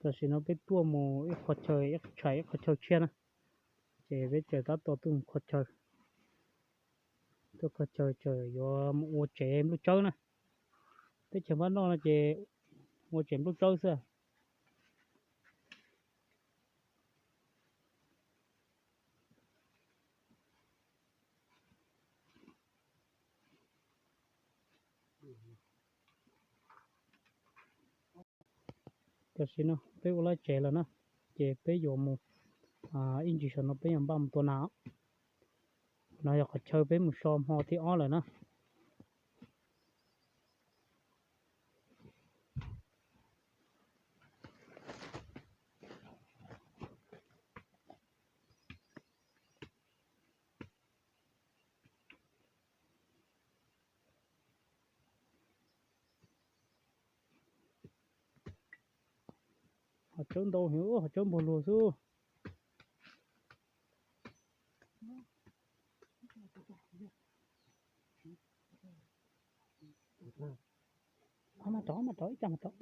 Tam sim no peb tuaj mus ib qho chaw, ib qho chaw tshiab na, ces peb tseem tab tom tuaj mus kho chaw, tuaj kho chaw tseem yuav mus ua tsev nplooj tsawb na. Teb chaws Npab Noj no ces ua tsev nplooj tsawb xwb. Tam sim no peb ua laj tsev lawm na, ces peb yuav mus, ib ntsis saum no peb yuav npaj mus tua nas. No yog qhov chaw peb mus so hmo thib ob lawm na. Qhov tsawb ntau heev, qhov tsawb npuag luag xwb. Mas rov, mas rov, ib cag mas rov.